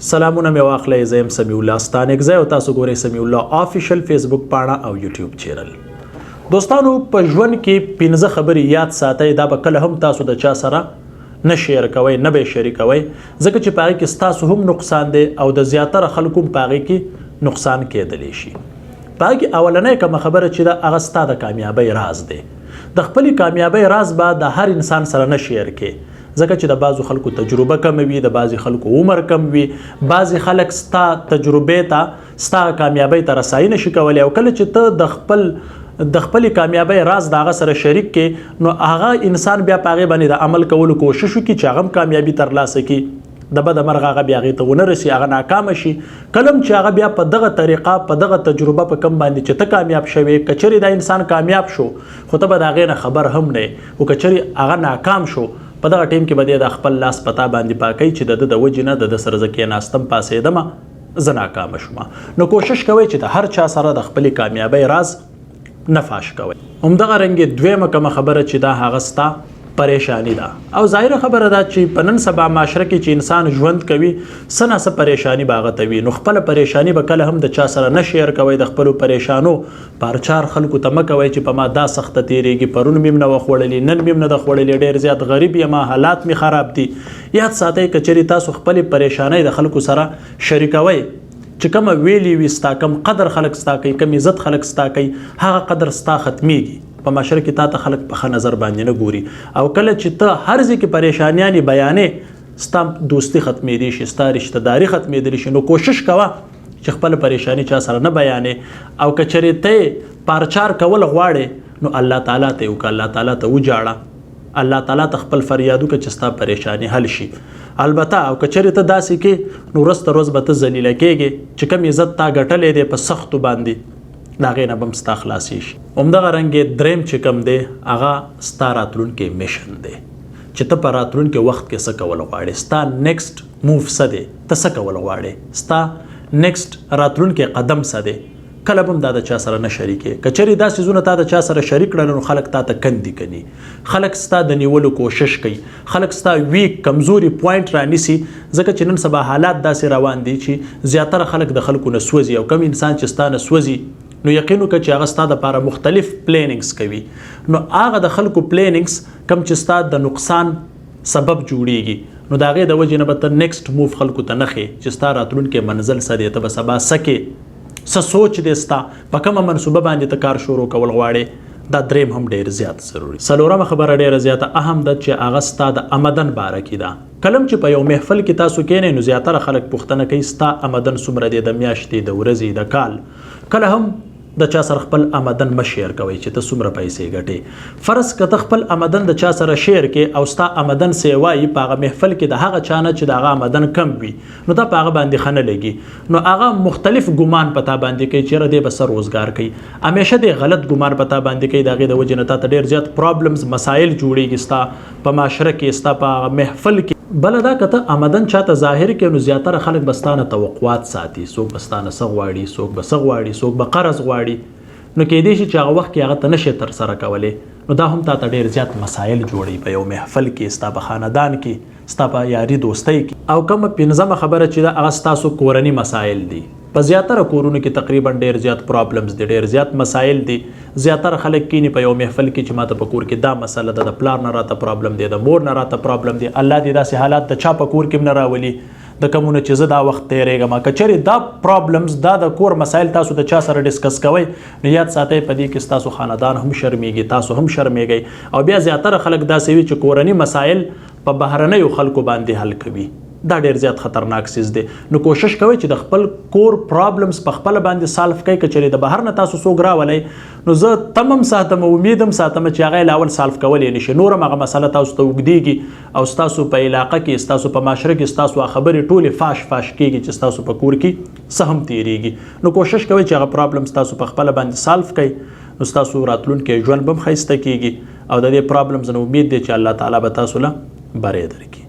سلامونه مې واخلئ، زه یم سمیع الله ستانکزی او تاسو ګورئ سمیع الله آفیشل فیسبوک پاڼه او یوټیوب چینل. دوستانو، په ژوند کې 5 خبرې یاد ساتئ، دا به کله هم تاسو د چا سره نه شیر کوئ، نه به یې شریکوئ، ځکه چې په هغې کې ستاسو هم نقصان دی او د زیاتره خلکو هم په هغې کې نقصان کېدلی شي. په هغې کې اولنۍ کومه خبره چې ده هغه ستا د کامیابۍ راز دی. د خپلې کامیابۍ راز به د هر انسان سره نه شیر کې، ځکه چې د بعضو خلکو تجربه کمه وي، د بعضې خلکو عمر کم وي، بعضې خلک ستا تجربې ته، ستا کامیابۍ ته رسایي نشي کولی. او کله چې ته د خپلې کامیابۍ راز د هغه سره شریک کې، نو هغه انسان بیا په هغې باندې د عمل کولو کوشش وکړي چې هغه هم کامیابي ترلاسه کړي. د بده مرغه هغه بیا هغې ته ونه رسي، هغه ناکامه شي. کله هم چې هغه بیا په دغه طریقه، په دغه تجربه په کوم باندې چې ته کامیاب شوې، که چېرې دا انسان کامیاب شو خو ته به د هغې نه خبر هم نه یې، خو که چېرې هغه ناکام شو په دغه ټیم کې به دی دا خپل لاس په تا باندې پاکوي چې د ده د وجې نه د ده سره زه کېناستم پاڅېدم زه ناکامه شوم. نو کوشش کوئ چې د هر چا سره د خپلې کامیابۍ راز نه فاش کوئ. همدغه رنګ دویمه کومه خبره چې دا هغه ستا پریشانی ده، او ظاهره خبره ده چې په نن سبا معاشره کې چې انسان ژوند کوي څه نا څه پریشانی به هغه ته وي، نو خپله پریشانی به کله هم د چا سره نه شیر کوئ. د خپلو پریشانو پارچار خلکو ته مه کوئ چې په ما دا سخته تیریږي، پرون مې هم نه وه خوړلې، نن مې هم نه ده خوړلې، ډېر زیات غریب یم، حالات مې خراب دي. یاد ساتئ که چېرې تاسو خپلې پریشانۍ د خلکو سره شریکوئ، چې کومه ویلي وي ستا، کوم قدر خلک ستا کوي، کوم عزت خلک ستا کوي، هغه قدر ستا ختمیږي. په معاشره کې تا ته خلک په ښه نظر باندې نه ګوري، او کله چې ته هر ځای کې پریشانیانې بیانې، ستا دوستي ختمېدی شي، ستا رشته داري ختمېدلی شي. نو کوشش کوه چې خپله پریشانی چا سره نه بیانې، او که چېرې ته پارچار کول غواړې نو الله تعالی ته یې وکړه، الله تعالی ته وژاړه، الله تعالی ته خپل فریاد وکړه چې ستا پریشانی حل شي. البته او که چېرې ته داسې کې نو ورځ تر ورځ به ته ذلیله کېږې، چې کوم عزت تا ګټلی دی په سختو باندې د هغې نه به هم ستا خلاصې شي. همدغه رنګ دریم چې کوم دی هغه ستا راتلونکی mission دی، چې ته په راتلونکي وخت کې څه کول غواړې، ستا next move څه دی، ته څه کول غواړې، ستا next راتلونکی قدم څه دی. کله به هم دا د چا سره نه شریکې. که چېرې دا څیزونه تا د چا سره شریک کړل نو خلک تا ته کندې کني، خلک ستا د نیولو کوشش کوي، خلک ستا weak کمزوري point رانیسي، ځکه چې نن سبا حالات داسې روان دي چې زیاتره خلک د خلکو نه سوځي، او کوم انسان چې ستا نه سوځي نو یقین وکړه چې هغه ستا دپاره مختلف plannings کوي. نو هغه د خلکو plannings کوم چې ستا د نقصان سبب جوړیږي، نو د هغې د وجې نه به ته next move خلکو ته نه ښې چې ستا راتلونکی منزل څه دی، ته به سبا څه کې، څه سوچ دی ستا، په کومه منصوبه باندې ته کار شروع کول غواړې. دا دریم هم ډېر زیات ضروري. څلورمه خبره ډېره زیاته اهم ده چې هغه ستا د آمدن باره کې ده. کله هم چې په یو محفل کې تاسو کښېنئ نو زیاتره خلک پوښتنه کوي ستا آمدن څومره دی، د میاشتې، د ورځې، د کال. کله هم د چا سره خپل آمدن مه شیر کوئ چې ته څومره پیسې ګټې. فرض که ته خپل آمدن د چا سره شیر کې او ستا آمدن سیوا یي په هغه محفل کې د هغه چا نه چې د هغه آمدن کم وي، نو دا په هغه باندې ښه نه لګي، نو هغه مختلف ګمان په تا باندې کوي چې یاره دی به څه روزګار کوي، همیشه دی غلط ګمان په تا باندې کوي. د هغې د وجې نه تا ته ډېر زیات problems مسایل جوړیږي ستا په معاشره کې، ستا په هغه محفل کې. بله دا که ته آمدن چاته ظاهر کې نو زیاتره خلک به ستا نه توقعات ساتي، څوک به ستا نه څه غواړي، څوک به څه غواړي، څوک به قرض غواړي، نو کیدای شي چې هغه وخت کې هغه ته نشې ترسره کولی، نو دا هم تا ته ډېر زیات مسایل جوړوي په یو محفل کې، ستا په خاندان کې، ستا په یاري دوستۍ کې. او کومه پنځمه خبره چې ده هغه ستاسو کورني مسایل دي. په زیاتره کورونو کې تقریبا ډېر زیات problems دي، ډېر زیات مسایل دي. زیاتره خلک کینی په یو محفل کې چې ماته په کور کې دا مسله ده، د پلار نه راته problem دی، د مور نه راته problem دی، الله دې داسې حالات د چا په کور کې هم نه راولي د کومونه چې زه دا وخت تېرېږم. که چېرې دا problems، دا د کور مسایل تاسو د چا سره discuss کوئ نو یاد ساتئ په دې کې ستاسو خاندان هم شرمیږي، تاسو هم شرمیږئ. او بیا زیاتره خلک داسې وي چې کورني مسایل په بهرنیو خلکو باندې حل کوي، دا ډېر زیات خطرناک څیز دی. نو کوشش کوئ چې د خپل کور problems په خپله باندې solve کړئ. که چېرې د بهر نه تاسو څوک راولئ نو زه تمم ساتم، امید هم ساتم چې هغه یې لا اول solve کولی نه شي، نور هم هغه مسله تاسو ته اوږدېږي او ستاسو په علاقه کې، ستاسو په معاشره کې ستاسو هغه خبرې ټولې فاش فاش کېږي چې ستاسو په کور کې څه هم تېرېږي. نو کوشش کوئ چې هغه problems تاسو په خپله باندې solve کړئ، نو ستاسو راتلونکی ژوند به هم ښایسته کېږي، او د دې problems نه امید دی چې الله تعالی به تاسو له بری درکړي.